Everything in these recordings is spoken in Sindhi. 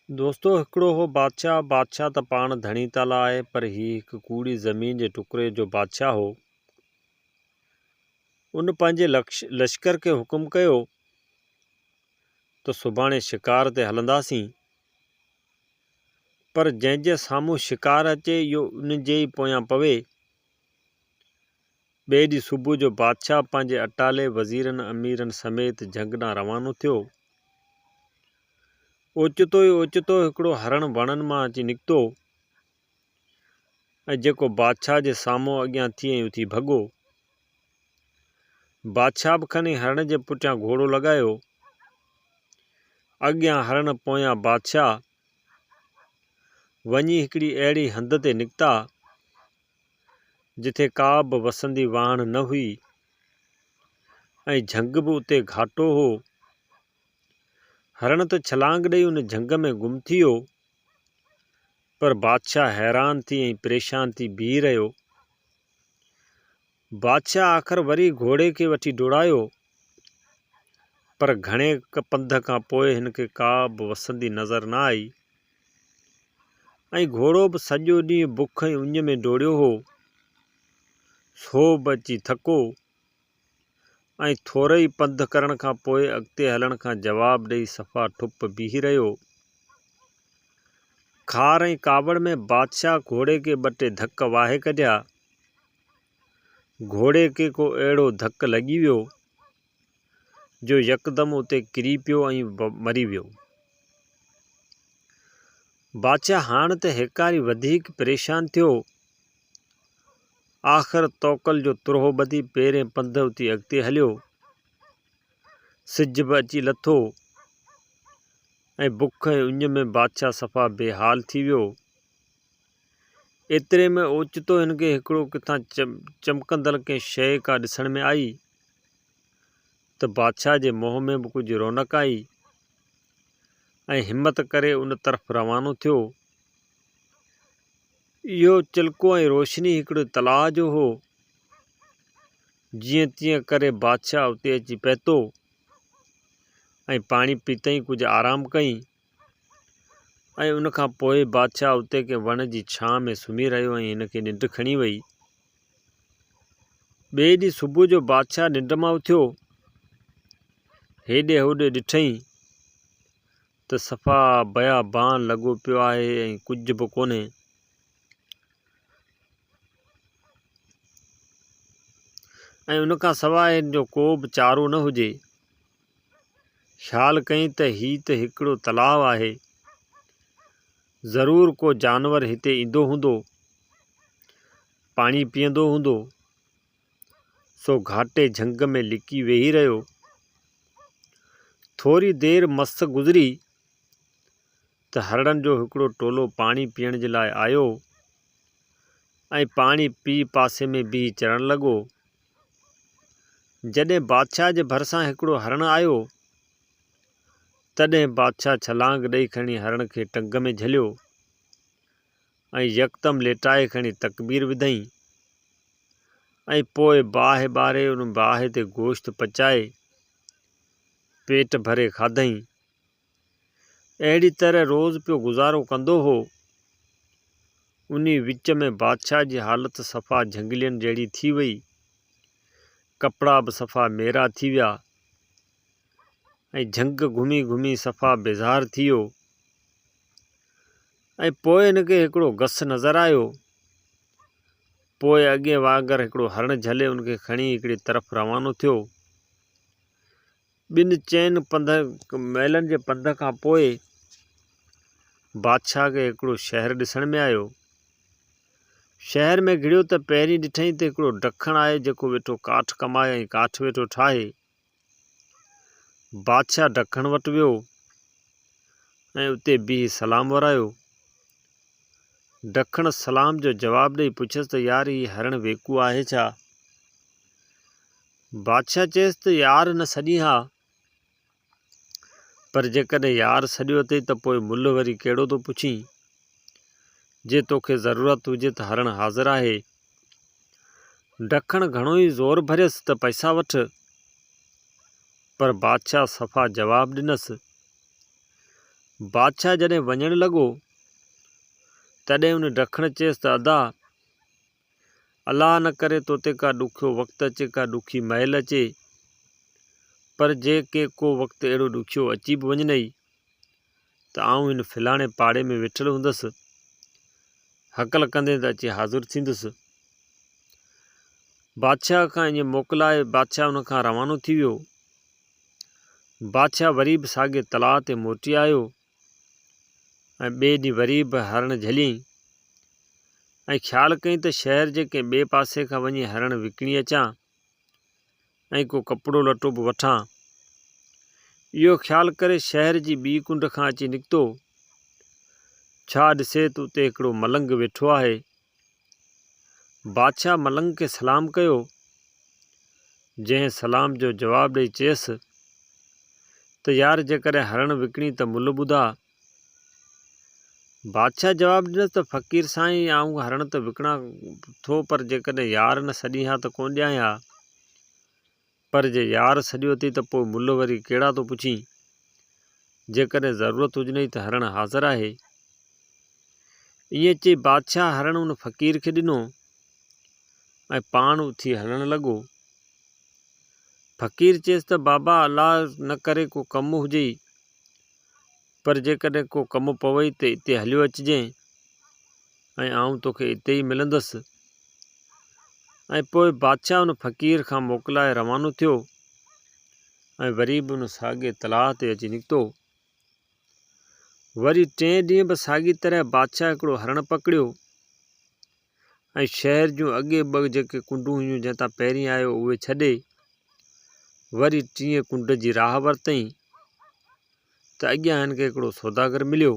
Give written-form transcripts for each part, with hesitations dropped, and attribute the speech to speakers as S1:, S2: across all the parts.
S1: دوستو هڪڙو هو بادشاهه، بادشاهه ته پاڻ ڌڻي تعاليٰ آهي پر هي هڪ ڪوڙي زمين جي ٽڪري جو بادشاهه هو. ان پنهنجي لشڪر کي حڪم ڪيو ته سڀاڻي شڪار تي هلنداسين پر جنهن جي سامهون شڪار اچي اهو ان جي ئي پويان پوي. ٻئي ڏينهن صبح جو بادشاهه پنهنجي اٽالي وزيرن اميرن سميت جهنگ ڏانهن روانو ٿيو. اوچتو ئي اوچتو هڪڙو هرڻ وڻن مان اچي نڪتو ۽ جيڪو بادشاهه جي سامهون اڳيان ٿي ۽ اٿي ڀڳو. بادشاهه به کڻي هرڻ جي پٺيان گهوڙو لڳايو. اڳيان هرڻ پويان بادشاهه وڃي هڪڙي اهڙي هنڌ تي نڪتا، جتي ڪا به وسندي واهڻ نه هئي ۽ جهنگ به اتي گهاٽو هو. هرڻ ته ڇلانگ ڏئي ان جهنگ ۾ گم ٿي ويو، پر بادشاهه حيران ٿي ۽ پريشان ٿي بيهي رهيو. بادشاهه آخر وري گهوڙي کي وٺي ڊوڙايو، پر گهڻي پنڌ کان پوء هن کي ڪا به وسندي نظر نه آئي ۽ گهوڙو به سڄو ڏينهن بک ۽ اڃ ۾ ڊوڙيو هو، سو به اچي ٿڪو. ۽ ٿورئي پنڌ ڪرڻ کان پوء اڳتي هلڻ کان جواب ڏئي صفا ٺپ بيهي رهيو. خار ۽ ڪاوڙ ۾ بادشاهه گهوڙي کي ٻه ٽي ڌڪ واهي ڪڍيا. گهوڙي کي ڪو اهڙو ڌڪ لڳي ويو، جو يڪدم اتي ڪري پيو ۽ مري ويو. بادشاهه هاڻ ته هيڪاري وڌيڪ پريشان ٿيو. آخر توڪل جو ترهو ٻڌي پيرين پنڌ اٿي اڳتي هليو. سج به اچي لٿو ۽ بک ۽ اڃ ۾ بادشاهه صفا بي حال ٿي ويو. ايتري ۾ اوچتو هن کي هڪڙو ڪٿان چمڪندڙ ڪنهن شيء ڪا ڏسڻ ۾ آئي ته بادشاهه جي منهن ۾ به ڪجهه رونق آئي ۽ همت ڪري ان طرف روانو ٿيو. اهو چلڪو ۽ روشني هڪڙي تلاء جو هو. جيئن تيئن ڪري بادشاهه اتي اچي پهتو ۽ پاڻي پيتائين ڪجهه آرام ڪيائين ۽ ان کان پوء بادشاهه اتي ڪنهن وڻ جي ڇانء ۾ سمهي رهيو ۽ هن کي ننڊ کڻي وئي. ٻئي ڏينهن صبح جو بادشاهه ننڊ مان اٿيو. هيڏي هوڏي ڏٺائين ته صفا بيابان لڳو پيو آهي ۽ ڪجهه به ڪونهي. ۽ ان کان سواء هن جو ڪو به چارو نه هجي. خيال ڪيائين ته هي ته هڪڙو تلاء آهي. ضرور ڪو جانور هتي ايندو هوندو، پاڻي پيئندو هوندو. سو گهاٽي جهنگ ۾ لڪي ويهي رهيو. ٿوري دير مس گذري ته هرڻن جو هڪڙو ٽولو پاڻي پيئڻ جي لاء آيو ۽ پاڻي پي پاسي ۾ بيهي چرڻ لڳو. جڏهن بادشاهه جي ڀرسان هڪڙو هرڻ آيو، تڏهن بادشاهه ڇلانگ ڏئي کڻي هرڻ کي ٽنگ ۾ جهليو ۽ يڪدم ليٽائي کڻي تڪبير وڌائين ۽ پوء باهه ٻاري ان باهه تي گوشت پچائي پيٽ ڀري کاڌائين. اهڙي طرح روز پيو گذارو ڪندو هو. انهي وچ ۾ بادشاهه جي حالت صفا جهنگلين جهڙي ٿي وئي. ڪپڙا به صفا ميرا ٿي ويا ۽ جهنگ گهمي گهمي صفا بيزار ٿي ويو ۽ پوء هن کي هڪڙو گس نظر آيو. پوء اڳئين وانگر هڪڙو هرڻ جهلي ان کي کڻي هڪڙي طرف روانو ٿيو. ٻن چئن پنڌ ميلن جي پنڌ کان پوء بادشاهه کي هڪڙو شهر ڏسڻ ۾ آيو. شهر ۾ گهڙيو ته پهرين ڏٺائين ته هڪڙو ڊکڻ آهي جيڪو ويٺو ڪاٺ ڪمائي ۽ ڪاٺ ويٺو ٺاهي. بادشاهه ڊکڻ وٽ ويو ۽ اتي بيهي سلام ورايو. ڊکڻ سلام جو جواب ڏئي پڇيس ته يار هي هرڻ ويڪو آهي ڇا؟ بادشاهه چيس ته يار نه سڏين ها، پر جيڪڏهن يار سڏيو اٿئي ته پوء ملهه وري ڪهڙو ٿو پڇين؟ جي توکي ضرورت هجي ته هرڻ حاضر آهي. ڊکڻ گهڻو ئي زور ڀريس ته پئسا وٺ، پر بادشاهه صفا جواب ڏنس. بادشاهه جڏهن وڃڻ لڳو، تڏهن ان ڊکڻ چيس ته ادا! الله نه ڪري توتي ڪا ڏکيو وقت اچي، ڪا ڏکي مهل اچي، پر جي ڪي ڪو وقت اهڙو ڏکيو اچي به وڃنئي ته آئون هن فلاڻي پاڙي ۾ ويٺل هوندس، هڪل ڪندين ته اچي حاضر ٿيندس. بادشاهه کان ائين موڪلائي بادشاهه ان کان روانو ٿي ويو. بادشاهه وري به ساڳئي تلاء تي موٽي آيو ۽ ٻئي ڏينهن وري به هرڻ جهليائين ۽ خيال ڪيائين ته شهر جي ڪنهن ٻئي پاسي کان وڃي هرڻ وڪڻي اچان ۽ ڪو ڪپڙو لٽو به وٺان. اهو خيال ڪري شهر جي ٻي ڪنڊ کان اچي نڪتو. ڇا ڏسي ته اتي هڪڙو ملنگ ويٺو آهي. بادشاهه ملنگ کي سلام ڪيو، جنهن سلام جو جواب ڏئي چيس ته يار جيڪڏهن هرڻ وڪڻين ته ملهه ٻڌاء. بادشاهه جواب ڏنس ته فقير سائين آئون هرڻ ته وڪڻان ٿو پر جيڪڏهن يار نه سڏين ها ته ڪونه ڏيانء ها، پر جي يار سڏيو اٿئي ته پوء ملهه وري ڪهڙا ٿو پڇين؟ جيڪڏهن ضرورت هجنئي ته هرڻ حاضر آهي. ائين چئي بادشاهه هرڻ ان فقير کي ڏنو ۽ پاڻ اٿي هلڻ لڳو. فقير چيس ته بابا الله نه ڪري ڪو ڪم هجئي، پر جيڪڏهن ڪو ڪم پوئي ته اتي هليو اچجئين ۽ آئون توکي اتي ئي ملندس. ۽ پوء بادشاهه ان فقير کان موڪلائي روانو ٿيو ۽ وري به ان ساڳئي تلاء تي اچي نڪتو. وري ٽئين ڏينهن به ساڳي طرح بادشاهه هڪڙو هرڻ پڪڙيو ۽ شهر جون اڳي ٻه جيڪي ڪنڊون هيون جنهن تان پهرين آيو اهي ڇڏي وري ٽئين ڪنڊ جي راهه ورتائين ته اڳيان هن کي هڪڙو سوداگر مليو.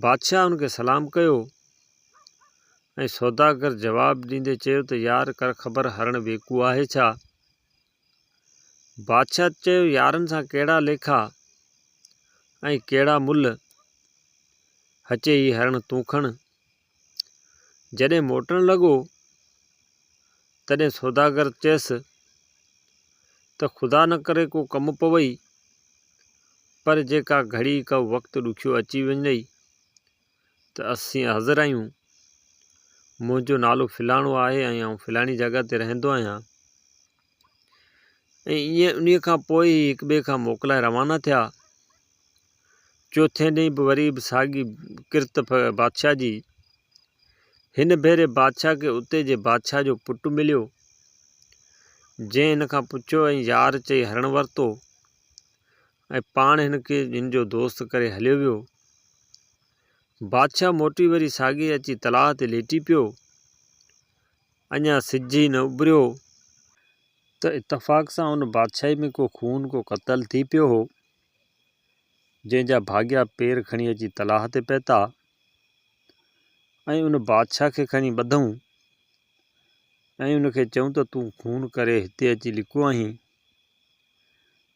S1: بادشاهه هن کي سلام ڪيو ۽ سوداگر جواب ڏيندي چيو ته يار ڪر خبر هرڻ ويڪو آهي ڇا؟ بادشاهه چيو يارن سان ڪهڙا ليکا ۽ ڪهڙا ملهه، هچي هي هرڻ تون کڻ. جڏهن موٽڻ لڳو تڏهن سوداگر چيس ته خدا نه ڪري ڪو ڪم پوئي، پر جي ڪا گهڙي ڪو وقت ڏکيو اچي وڃئي ته اسين حاضر آهيون. منهنجو نالو فلاڻو آهي ۽ آئون فلاڻي جڳهه تي رهندو آهيان. ۽ ائين انهيء کان پوء هي هڪ ٻئي کان موڪلائي روانا ٿيا. چوٿين ڏينهن به وري به ساڳي ڪرت بادشاهه جي. هن ڀيري بادشاهه کي اتي جي بادشاهه جو پٽ مليو، جنهن هن کان پڇيو ۽ يار چئي هرڻ ورتو ۽ پاڻ هن کي هن جو دوست ڪري هليو ويو. بادشاهه موٽي وري ساڳي اچي تلاء تي ليٽي پيو. اڃا سج ئي نه اڀريو ته اتفاق سان ان بادشاهي ۾ ڪو خون ڪو قتل ٿي پيو هو، جنهن جا ڀاڳيا پير کڻي اچي تلاء تي پهتا ۽ ان بادشاهه کي کڻي ٻڌئون ۽ ان کي چيائون ته تون خون ڪري هتي اچي لڪو آهين.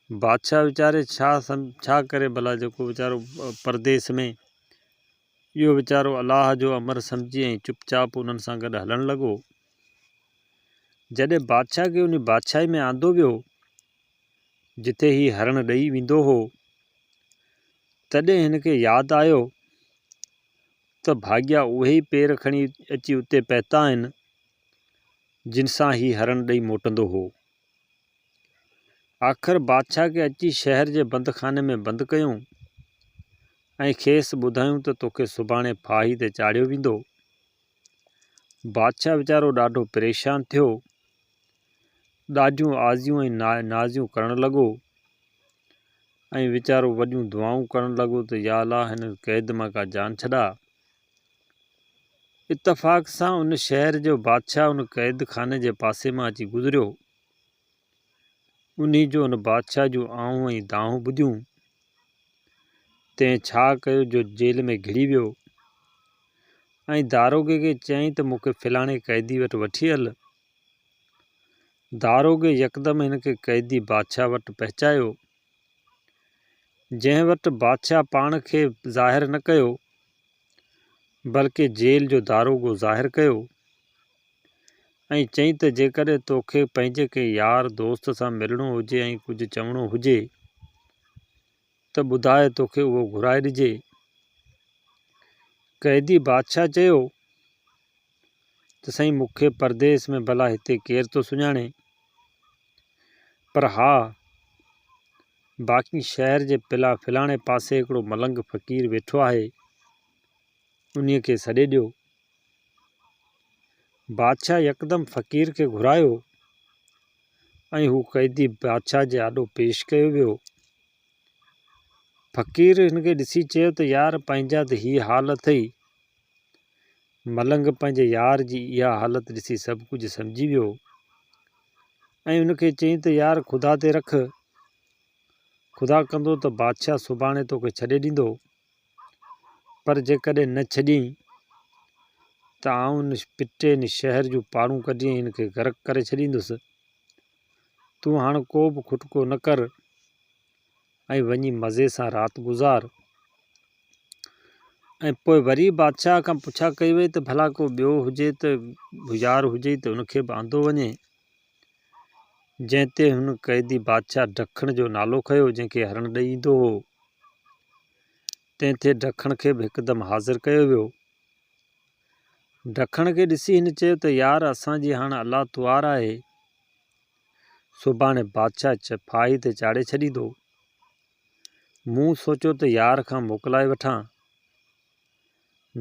S1: بادشاهه ويچاري ڇا ڇا ڪري ڀلا جيڪو ويچارو پرديس ۾ اهو ويچارو الله جو امر سمجهي ۽ چپ چاپ انهن سان گڏ هلڻ لڳو. جڏهن بادشاهه کي انهي بادشاهي ۾ آندو ويو جتي هي هرڻ ڏئي ويندو هو، تڏهن هن کي ياد آيو ته ڀاڳيا اهي ئي پير کڻي اچي اتي پهتا آهن، جن سان هي هرڻ ڏئي موٽندو هو. آخر بادشاهه کي اچي شهر جي بندخاني ۾ بند ڪيائون ۽ کيس ٻڌايائون ته توکي سڀاڻي ڦاهي تي چاڙهيو ويندو. بادشاهه ويچارو ڏاڍو پريشان ٿيو. ڏاڍيون آزيون ۽ نازيون ڪرڻ لڳو ۽ ويچارو وڏيون دعائون ڪرڻ لڳو ته يا الله هن قيد مان ڪا جان ڇڏاء. اتفاق سان ان شهر جو بادشاهه ان قيد خاني جي پاسي مان اچي گذريو. انهي جو ان بادشاهه جون آهون ۽ دانهون ٻڌيون، تنهن ڇا ڪيو جو جيل ۾ گهڙي ويو ۽ داروغي کي چيائين ته مون کي فلاڻي قيدي وٽ وٺي هل. داروغي يڪدم هن کي قيدي بادشاهه وٽ پهچايو، جنهن وٽ بادشاهه پاڻ کي ظاهر نه ڪيو، بلڪه جيل جو داروغو ظاهر ڪيو. ۽ چئين ته جيڪڏهن توکي پنهنجي ڪنهن يار دوست سان ملڻو هجي ۽ ڪجهه چوڻو هجي ته ٻڌاء توکي اهو گهرائي ڏجي. قيدي بادشاهه چيو ته سائين مون کي پرديس ۾ ڀلا هتي ڪير ٿو سڃاڻي، پر ها باقي شهر جي پلا فلاڻي پاسي هڪڙو ملنگ فقير ويٺو آهي، انهيء کي سڏي ڏيو. بادشاهه يڪدم فقير کي گهرايو ۽ هو قيدي بادشاهه جي آڏو پيش ڪيو ويو. فقير هن کي ڏسي چيو ته يار پنهنجا ته هي حال اٿئي. ملنگ پنهنجي يار جي اها حالت ڏسي سڀ ڪجهه سمجهي ويو ۽ ان کي چيائين ته يار خدا تي رک، خدا ڪندو ته بادشاهه سڀاڻي توکي ڇڏي ڏيندو، پر جيڪڏهن نه ڇڏيئين ته آئون ان پٽي ان شهر جون پاڙون ڪڍي ۽ هن کي غرق ڪري ڇڏيندس. تون هاڻ ڪو به کٽڪو نه ڪر ۽ وڃي مزي سان رات گذار. ۽ پوء وري بادشاهه کان پڇا ڪئي وئي ته ڀلا ڪو ٻيو هجي ته يار هجي ته ان کي به آندو وڃي. جنهن تي هن قيدي بادشاهه ڊکڻ جو نالو کنيو جنهن کي هرڻ ڏئي ايندو هو. تنهن تي ڊکڻ کي به هڪدم حاضر ڪيو ويو. ڊکڻ کي ڏسي هن چيو ته يار اسان جي هاڻ الله توار آهي. سڀاڻي بادشاهه ڦاهي تي چاڙهي ڇڏيندو. مون سوچيو ته يار کان موڪلائي وٺان.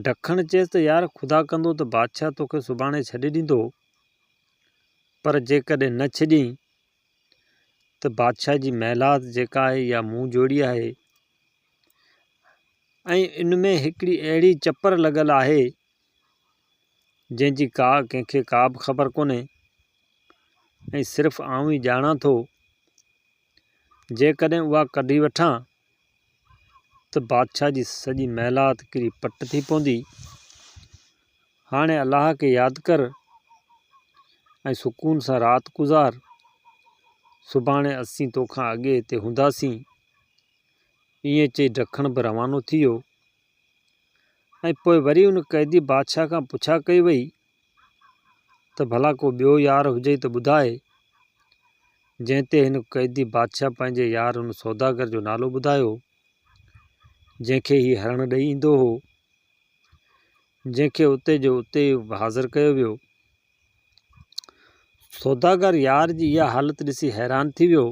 S1: ڊکڻ چيس ته يار خدا ڪندو ته بادشاهه توکي سڀاڻي ڇڏي ڏيندو، پر جيڪڏهن نه ڇڏيئين ته بادشاهه جي محلات جيڪا آهي اها مون جوڙي آهي ۽ ان ۾ هڪڙي اهڙي چپر لڳل آهي جنهن جي ڪا ڪنهن کي ڪا به خبر ڪونهي ۽ صرف آئون ئي ڄاڻان ٿو. جيڪڏهن اها ڪڍي وٺان ته بادشاهه جي سڄي محلات ڪري پٽ ٿي پوندي. هاڻي الله کي ياد ڪر ۽ سڪون سان رات گذار. سڀاڻي اسين توکان اڳي هتي هونداسين. ائين چئي ڊکڻ به روانو ٿي ويو ۽ پوء وري ان قيدي بادشاهه کان پڇا ڪئي وئي ته ڀلا ڪو ٻيو يار هجئي ته ٻڌاء. جنهن تي هن قيدي بادشاهه پنهنجي يار ان سوداگر جو نالو ٻڌايو، جنهن کي هي هرڻ ڏئي ايندو هو، جنهن کي اتي جو اتي ئي حاضر ڪيو ويو. سوداگر يار جي اها حالت ڏسي حيران ٿي ويو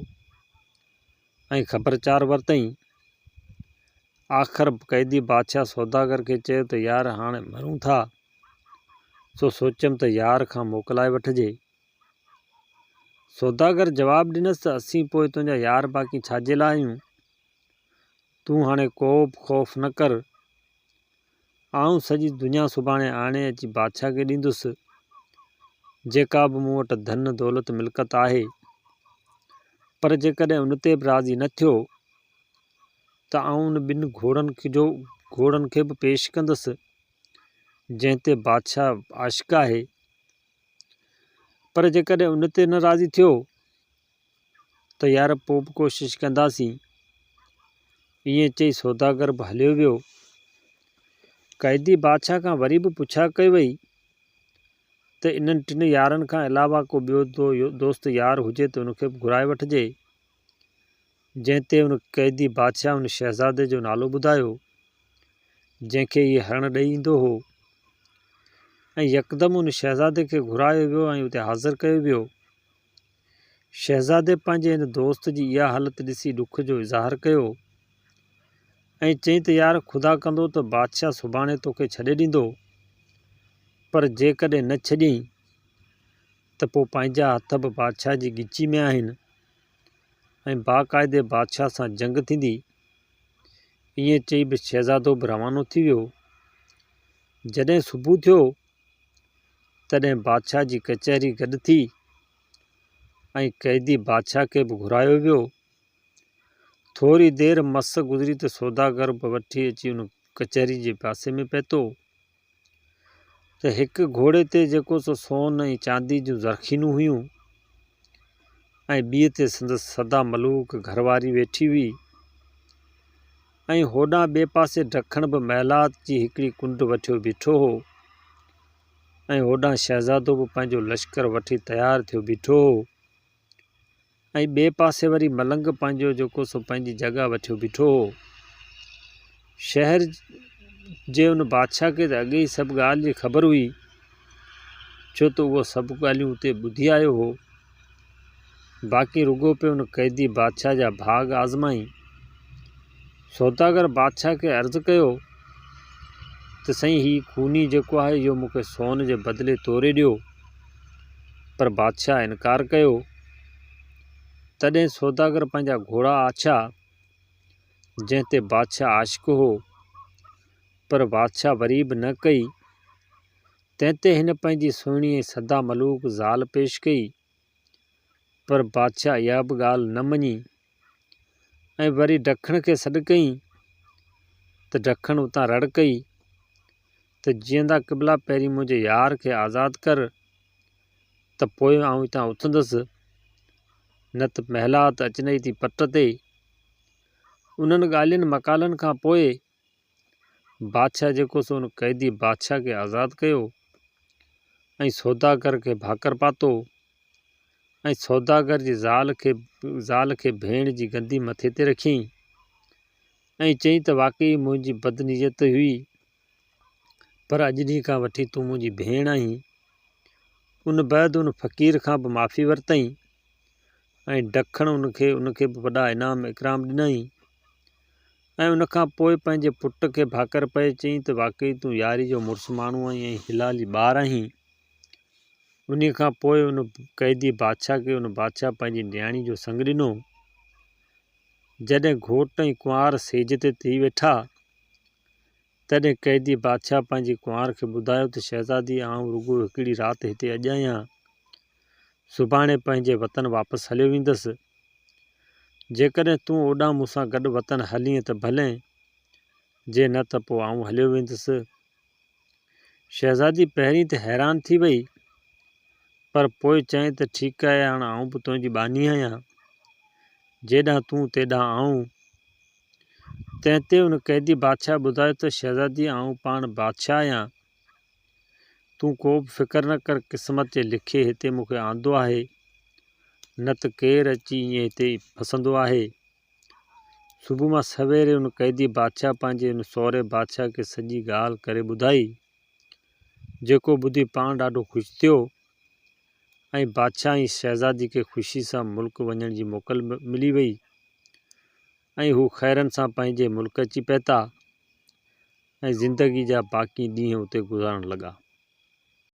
S1: ۽ خبر چار ورتائين. آخر قيدي بادشاهه سوداگر کي چيو ته يار هاڻي مرون ٿا، سو سوچيم ته يار کان موڪلائي وٺجي. سوداگر جواب ڏنس ته اسين پوء تنهنجا يار باقي ڇا جي لاء آهيون؟ تون هاڻي ڪو به خوف نه ڪر. آئون سڄي دنيا سڀاڻي آڻي اچي بادشاهه کي ڏيندس، جيڪا به مون وٽ ڌن دولت ملڪت آهي. پر جيڪڏهن ان تي به راضي نه ٿيو ته آئون ان ٻن گهوڙن جو گهوڙن کي به پيش ڪندس، جنهن تي بادشاهه عاشق آهي. پر جيڪڏهن ان تي نه راضي ٿيو ته يار پوء به ڪوشش ڪنداسين. ائين چئي سوداگر به هليو ويو. قيدي بادشاهه کان وري به پڇا ڪئي وئي ته انهن ٽن يارن کان علاوه ڪو ٻيو دوست يار هجي ته ان کي به گهرائي وٺجي. جنهن تي ان قيدي بادشاهه ان شهزادي جو نالو ٻڌايو، جنهن کي هي هرڻ ڏئي ايندو هو ۽ يڪدم ان شهزادي کي گهرايو ويو ۽ اتي حاضر ڪيو ويو. شهزادي پنهنجي هن دوست جي اها حالت ڏسي ڏک جو اظهار ڪيو ۽ چيائين ته يار خدا ڪندو ته بادشاهه سڀاڻي توکي ڇڏي ڏيندو، پر جيڪڏهن نه ڇڏيئين ته پوء پنهنجا هٿ به بادشاهه جي ڳچي ۾ آهن. ۽ باقاعدي بادشاهه سان جنگ ٿيندي. ائين چئي به شهزادو به روانو ٿي ويو. جڏهن صبح ٿيو، تڏهن بادشاهه جي ڪچهري گڏ ٿي ۽ قيدي بادشاهه کي به گهرايو ويو. ٿوري دير مس گذري ته سوداگر به وٺي اچي ان ڪچهري جي پاسي ۾ پهتو ته هڪ گهوڙي تي جيڪو سو سون ۽ چاندي جون زرخينون هيون ۽ ٻيء تي سندس سدا ملوڪ گهرواري ويٺي هئي ۽ هوڏانهن ٻئي پاسي ڊکڻ به محلات جي هڪڙي ڪنڊ وٺيو بيٺو هو ۽ هوڏانهن شهزادو به پنهنجو لشڪر وٺي تيار ٿيو بيٺو هو. ۽ ٻئي پاسي وري ملنگ پنهنجو جيڪو سو پنهنجي جڳهه وٺيو بيٺو هو. شهر جي ان بادشاهه کي ته اڳي ئي سڀ ڳالهه جي خبر هئي، ڇو ته اهو سڀ ڳالهيون اتي ٻڌي آيو هو. باقي رڳو پيو ان قيدي بادشاهه جا ڀاڳ آزمائين. سوداگر بادشاهه کي عرض ڪيو ته سائين هي خوني جيڪو آهي اهو مون کي سون جي بدلي توري ڏيو. پر بادشاهه انڪار ڪيو. تڏهن سوداگر پنهنجا گهوڙا آڇيا، جنهن تي بادشاهه عاشق هو، پر بادشاهه وري به نه ڪئي. تنهن تي هن پنهنجي سهڻي ۽ سدا ملوڪ زال پيش ڪئي، پر بادشاهه اها به ڳالهه نه مڃي ۽ وري ڊکڻ کي سڏ ڪيائين ته ڊکڻ اتان رڙ ڪئي ته جيئندا قبلا پهرين منهنجي يار کي آزاد ڪر ته پوء آئون هتان اٿندس، نه ته محلات اچنئي ٿي پٽ تي. انهن ڳالهين مقالن کان پوء بادشاهه جيڪو سو ان قيدي بادشاهه کي آزاد ڪيو ۽ سوداگر کي ڀاڪر پاتو ۽ سوداگر جي زال کي زال کي ڀيڻ جي گندي مٿي تي رکيائين ۽ چيائين ته واقعي منهنجي بدنيت هئي پر اڄ ڏينهن کان وٺي تون منهنجي ڀيڻ آهين. ان بعد ان فقير کان به معافي ورتائين ۽ ڊکڻ ان کي ان کي به وڏا انعام اڪرام ڏنائين. ۽ ان کان پوء پنهنجي پٽ کي ڀاڪر پئي چيائين ته واقعي تون ياري جو مڙس ماڻهو آهين ۽ حلالي ٻار آهين. انهيء کان پوء ان قيدي بادشاهه کي ان بادشاهه پنهنجي نياڻي جو سڱ ڏنو. جڏهن گهوٽ ۽ ڪنوار سيج تي ٿي ويٺا، تڏهن قيدي بادشاهه پنهنجي ڪنوار کي ٻڌايو ته شهزادي آئون رڳو هڪڙي رات هتي اڄ آهيان، سڀاڻي پنهنجي وطن واپس هليو ويندس. جيڪڏهن تون اوڏانهن مون سان گڏ وطن هلين ته ڀلين، جي نه ته پوء آئون هليو ويندس. شهزادي پهرين ته حيران ٿي وئي، پر پوء چيائين ته ٺيڪ آهي، هاڻ آئون به تنهنجي ٻانهي آهيان، جيڏانهن تون تيڏانهن آئون. تنهن تي ان قيدي بادشاهه ٻڌايو ته شهزادي آئون پاڻ بادشاهه آهيان، تون ڪو به فڪر نه ڪر، قسمت جي لکي هتي مون کي آندو آهي، نه ته ڪير اچي ائين هتي ڦسندو آهي. صبح مان سويري ان قيدي بادشاهه پنهنجي ان سهري بادشاهه کي سڄي ڳالهه ڪري ٻڌائي، جيڪو ٻڌي پاڻ ڏاڍو خوش ٿيو ۽ بادشاهه ۽ شهزادي کي خوشي سان ملڪ وڃڻ جي موڪل ملي وئي ۽ هو خيرن سان پنهنجي ملڪ اچي پهتا ۽ زندگي جا باقي ڏينهن اتي گذارڻ لڳا.